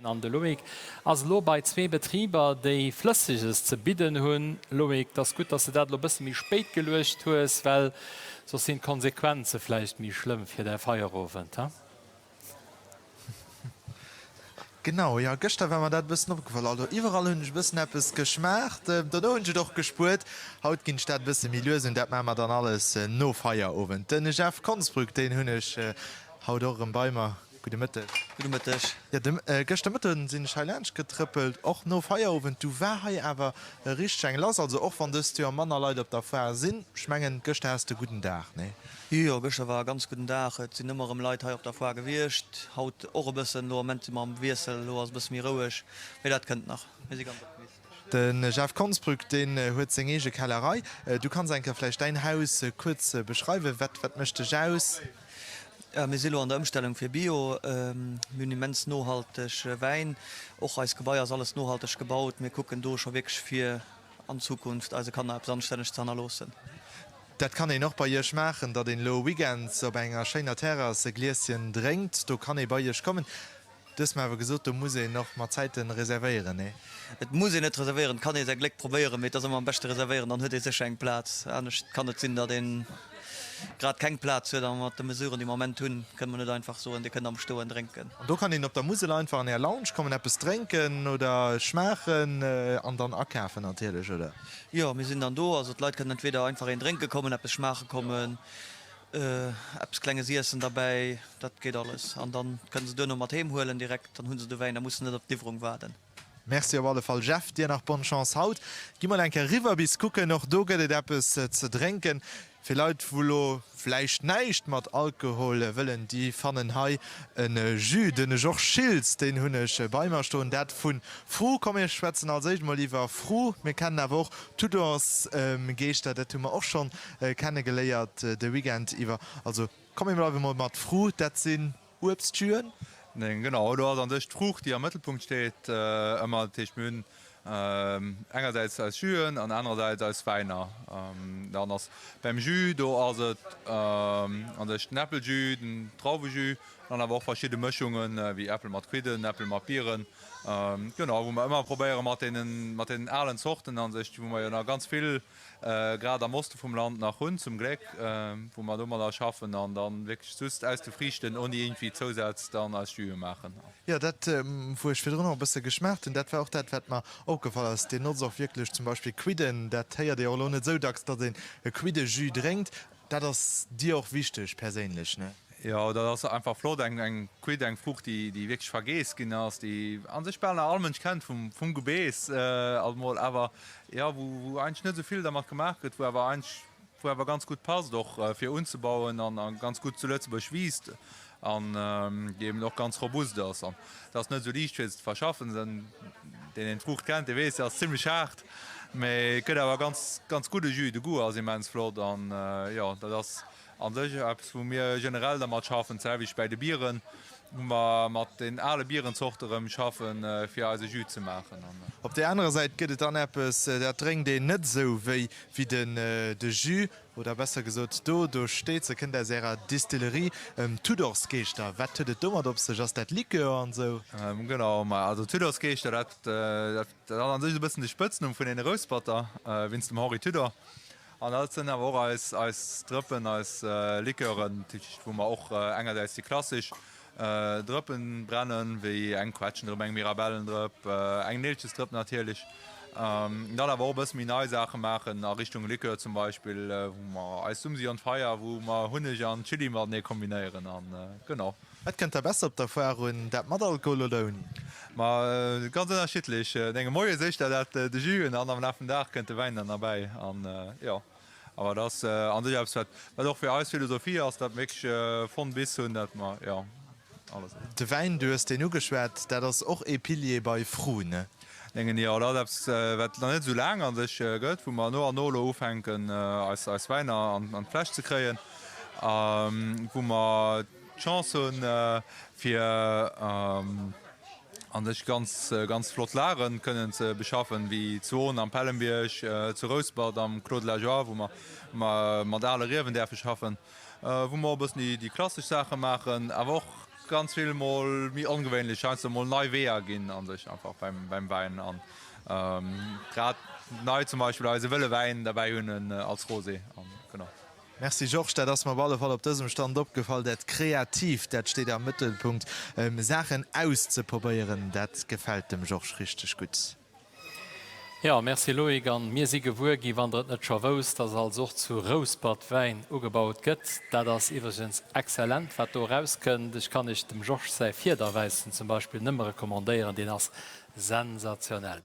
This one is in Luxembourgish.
An de Loïc ass elo bei zwee Betriber, déi Flësseges ze bidden hunn. Loïc, 't ass gutt, dass de dat elo e bësse méi spéit geluecht hues, well soss sinn d'Konsequenze vläicht méi schlëmm fir däi Feierowend, he? Genau, jo, gëschter war mer dat e bëssen opgefall. Also iwwerall hunn ech e bëssen eppes geschmaacht, dono hunn ech et och gespuert. Haut ginn ech dat e bësse méi lues un, dat maache mer dann alles no Feierowend. Den Jeff Konsbrück, deen hunn ech haut och erëm bei mer. Gudde Mëtteg. Gudde Mëtteg. Jo, de gëschter Mëtten sinn ech hei laanscht getrëppelt, och no Feierowend. Du war hei awer richteg eng lass. Also och wann dëst Joer manner Leit op der Foire sinn, ech mengen gëschter has de e gudden Dag, nee? Jo, gëschter war e ganz gudden Dag. Et sinn ëmmer erëm Leit hei op der Foire gewiescht. Haut och e bëssen. Elo am Moment si mer am Wiessel, elo ass e bësse méi roueg, mee dat kënnt nach. Mir si ganz optimistesch. De Jeff Konsbrück, deen huet seng eege Kellerei. Du kanns eng Kéier vläicht däin Haus kuerz beschreiwen. Wat, wat mécht dech aus? Mir si lo an der Ëmstellung fir Bio. Mir hunn immens nohalteg Wäin. Och eis Gebai ass alles nohalteg gebaut. Mir kucken do scho wierklech fir an Zukunft eise Kanner eppes Anstänneges ze hannerloossen. Dat kann een och bei Iech maachen, datt een elo weekends op enger schéiner Terrass e Glieschen drénkt. Do kann ee bei Iech kommen. Du hues mer awer gesot, do muss een och mat Zäiten reservéieren, nee? Et muss een net reservéieren, et kann ee säi Gléck probéieren, mee et ass ëmmer am beschte reservéieren, dann huet ee sécher eng Plaz. Anescht kann et sinn, datt ee grad keng Plaz huet a mat de Mesuren, déi mer am Moment hunn, kënne mer net einfach soen, Dir kënnt am Stoen drénken. An do kann een op der Musel einfach an Är Lounge kommen, eppes drénken oder schmaachen an dann akafen natierlech, oder? Jo, mir sinn dann do. Also d'Leit kënnen entweder einfach een drénke kommen, eppes schmaache kommen. Eppes klenges iessen derbäi, dat geet alles. An dann kënnen se duerno mat heem huelen direkt, dann hu se de Wäin, da mussen se net op d'Liwwerung waarden. Merci op alle Fall Jeff, dir nach bonne Chance haut. Gi mol eng Kéier riwwer bis kucken, och do gëtt et eppes ze drénken. Fir Leit wou lo vläicht näischt mat Alkohol wëllen, déi fannen hei e Jus, den Georges Schiltz, deen hunn ech bei mer stoen, dat vu Fru. Komm mir schwätzen als éischt mol iwwer Fru, mir kennen awer och Tudors Geeschter, dat hu mer och schonn Kennegeléiert de Weekend iwwer. Also komm mir bleiwe mol mat Fruucht, dat sinn Uebstjüen. Neen, genau, do ass an sech d'Fruucht déi am Mëttelpunkt steet ëmmer. Dat heescht mir hunn engersäits eis Jüen an anerersäits eis Wäiner. Dann ass beim Jus, do ass et an sech den Äppeljus, den Drauwejus an awer och verschidde Mëschungen wéi Äppel mat Quidden, Äppel mat Bieren, genau, wou mer ëmmer probéiere mat deenen, mat deenen alen Zorten an sech, wou mer jo nach ganz vill grad am Oste vum Land nach hunn, zum Gléck, wou mer domadder schaffen an dann wierklech just aus de Friichten, ouni iergendwéi Zousätz, dann eis Jüe maachen. Jo, dat, wou ech virdrun och e bësse geschmaacht hunn, dat war och dat, wat mer opgefall ass. Dir notzt och wierklech zum Beispill Quidden. Dat héiert ee och elo net esou dacks, datt een e Quiddejus drénkt. Dat ass dir och wichteg perséinlech, ne? Jo, dat ass einfach flott, eng Quidd, eng Fruucht, déi wierklech vergeess ginn ass, déi a sech bal nach all Mënsch kennt vum Gebeess alt mol, awer jo, wou eigentlech net esou vill dermat gemaach gëtt, wou awer eigentlech, wou awer ganz gutt passt och fir unzebauen an ganz gutt zu Lëtzebuerg wiisst an déi eben och ganz robust ass. An et ass net esou liicht fir se ze verschaffen. Deen deen d'Fruucht kennt, dee weess, se ass zimlech haart, mee et gëtt awer ganz, ganz gudde Jus. De Goût ass immens flott an jo, dat ass a sech eppes wou mir generell dermat schaffen, d'selwecht bäi de Bieren, wou mer mat den ale Bierenzorte rëm schaffen, fir eise Jus ze maachen. Op där anerer Säit gëtt et dann eppes, dat drénkt een net esou wéi de Jus. Oder besser gesot, do, do steet se, kënnt aus ärer Distillerie, Tudorsgeeschter. Wat huet et domat op sech? Ass dat Likör an esou? Genau, ma also Tudorsgeeschter, dat, dat ass an sech e bëssen de Spëtznumm vun deene Rousperter, wéinst dem Henri Tudor. An dat sinn awer och eis, eis Drëppen, eis Likören, wou mer och engersäits déi klassesch Drëppen brennen, wéi eng Quetschendrëpp, eng Mirabellendrëpp, eng Neelchesdrëpp natierlech. Dann awer och e bësse méi nei Saache maachen a Richtung Likör zum Beispill, wou mer eis Sumsi on Fire, wou mer Hunneg an Chili matenee kombinéieren an genau. Wat kënnt da besser op der Foire un, dat mat Alkohol oder ouni? Ma ganz ënnerschiddlech. Denge Moies éischter dat de Jus an am Laf vum Dag kënnt de Wäin dann derbäi an jo. Awer dat ass an sech eppes, wat, wat och fir eis Philosophie ass, dat mer wierklech von bis hunn, dat mer, jo, alles. De Wäin, du hues deen ugeschwat, dat ass och ee Pilier bei Fru, ne? Mengen, jo, dat ass eppes, wat nach net esou laang a sech gëtt, wou mer no an no elo ufänken, eis, eis Wäiner an, an d'Fläsch ze kréien, wou mer d'Chance hunn, fir, An sech ganz ganz flott Lagen kënnen ze beschaffen, wéi zu Ohn am Pellenbierg, zu Rouspert am Clos de la Joie, wou mer mat ale Riewen däerfe schaffen, wou mer och e bëssen déi klassesch Saache maachen, awer och. ganz vill mol méi ongewéinlech, heiansdo mol nei Weeër ginn a sech einfach beim, beim Wäin an grad nei zum Beispill eise wëlle Wäin derbäi hunn als Rosé an genau. Merci Georges, dat ass mer op alle Fall op dësem Stand opgefall, dat Kreatiivt, dat steet am Mëttelpunkt, Saachen auszeprobéieren, dat gefält dem Georges richteg gutt. Jo, merci Loïc, an mir si gewuer gi, wann der et net scho wousst, dass also och zu Rouspert Wäin ugebaut gëtt. Dat ass iwwregens exzellent wat do erauskënnt. Ech kann iech dem Georges säi Fiederwäissen zum Beispill nëmme recommandéieren, deen ass sensationell.